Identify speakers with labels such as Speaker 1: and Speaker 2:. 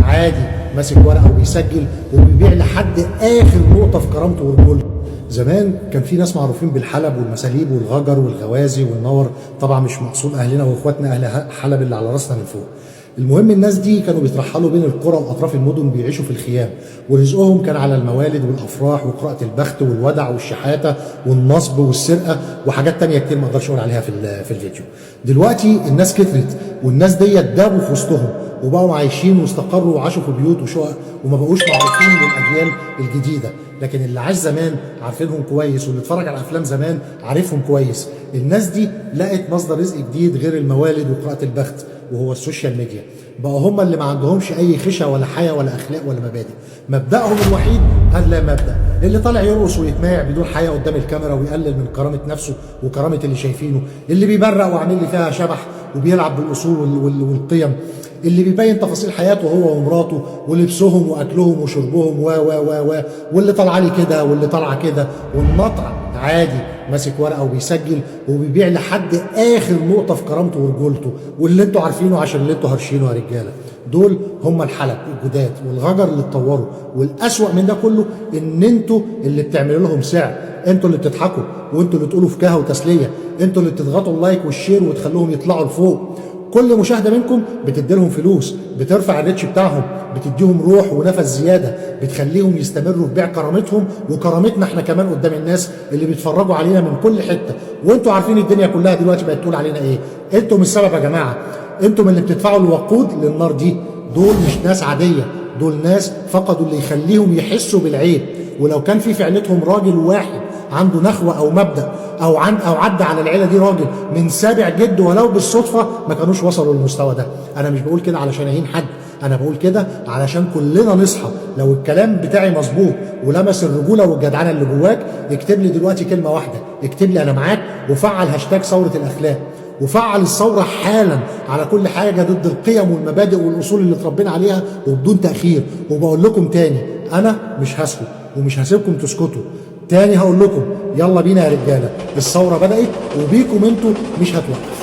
Speaker 1: عادي ماسك ورقة وبيسجل وبيبيع لحد اخر نقطة في كرامته ورجولته. زمان كان في ناس معروفين بالحلب والمساليب والغجر والغوازي والنور، طبعا مش مقصود اهلنا واخواتنا اهل حلب اللي على راسنا من فوق. المهم الناس دي كانوا بيترحلوا بين القرى واطراف المدن، بيعيشوا في الخيام، ورزقهم كان على الموالد والافراح وقراءة البخت والودع والشحاته والنصب والسرقة وحاجات تانية كتير ما اقدرش اقول عليها في الفيديو. دلوقتي الناس كترت، والناس دي دابوا في وسطهم وبقوا عايشين واستقروا وعاشوا في بيوت وشقق وما بقوش معروفين للاجيال الجديدة. لكن اللي عاش زمان عارفينهم كويس، واللي اتفرج على افلام زمان عارفهم كويس. الناس دي لقت مصدر رزق جديد غير الموالد وقراءة البخت، وهو ال social media. بقوا هم اللي ما عندهمش اي خشة ولا حياة ولا اخلاق ولا مبادئ. مبدأهم الوحيد اللا مبدأ، اللي طالع يرقص ويتمايع بدون حياة قدام الكاميرا ويقلل من كرامة نفسه وكرامة اللي شايفينه، اللي بيبرق وعامل لي فيها شبح وبيلعب بالاصول والقيم، اللي بيبين تفاصيل حياته هو ومراته ولبسهم واكلهم وشربهم و و و و واللي طالعه لي كده واللي طالعه كده، والنطع عادي ماسك ورقة وبيسجل وبيبيع لحد اخر نقطة في كرامته ورجولته، واللي انتوا عارفينه عشان اللي انتوا هرشينه يا رجاله. دول هم الحلب الجداد والغجر اللي اتطوروا. والاسوأ من ده كله ان انتوا اللي بتعملوا لهم سعر، انتوا اللي بتضحكوا وانتوا اللي تقولوا فكاهة وتسلية، انتوا اللي بتضغطوا ال like وال share وتخلوهم يطلعوا لفوق. كل مشاهده منكم بتدي لهم فلوس، بترفع ال reach بتاعهم، بتديهم روح ونفس زيادة، بتخليهم يستمروا في بيع كرامتهم وكرامتنا احنا كمان قدام الناس اللي بيتفرجوا علينا من كل حتة. وانتوا عارفين الدنيا كلها دلوقتي بقت تقول علينا ايه. انتوا السبب يا جماعة، انتوا اللي بتدفعوا الوقود للنار دي. دول مش ناس عادية، دول ناس فقدوا اللي يخليهم يحسوا بالعيب. ولو كان في فعلتهم راجل واحد عنده نخوه او مبدا او عن او عدى على العيلة دي راجل من سابع جد ولو بالصدفة، ما كانوش وصلوا للمستوى ده. انا مش بقول كده علشان اهين حد، انا بقول كده علشان كلنا نصحى. لو الكلام بتاعي مظبوط ولمس الرجولة والجدعنه اللي جواك، اكتب لي دلوقتي كلمة واحدة، اكتب لي انا معاك، وفعل هاشتاج ثورة الاخلاق، وفعل الثورة حالا على كل حاجة ضد القيم والمبادئ والاصول اللي اتربينا عليها وبدون تاخير. وبقول لكم تاني، انا مش هسكت ومش هسيبكم تسكتوا. تاني هقول لكم يلا بينا يا رجاله، الثورة بدات وبيكم انتوا مش هتوقف.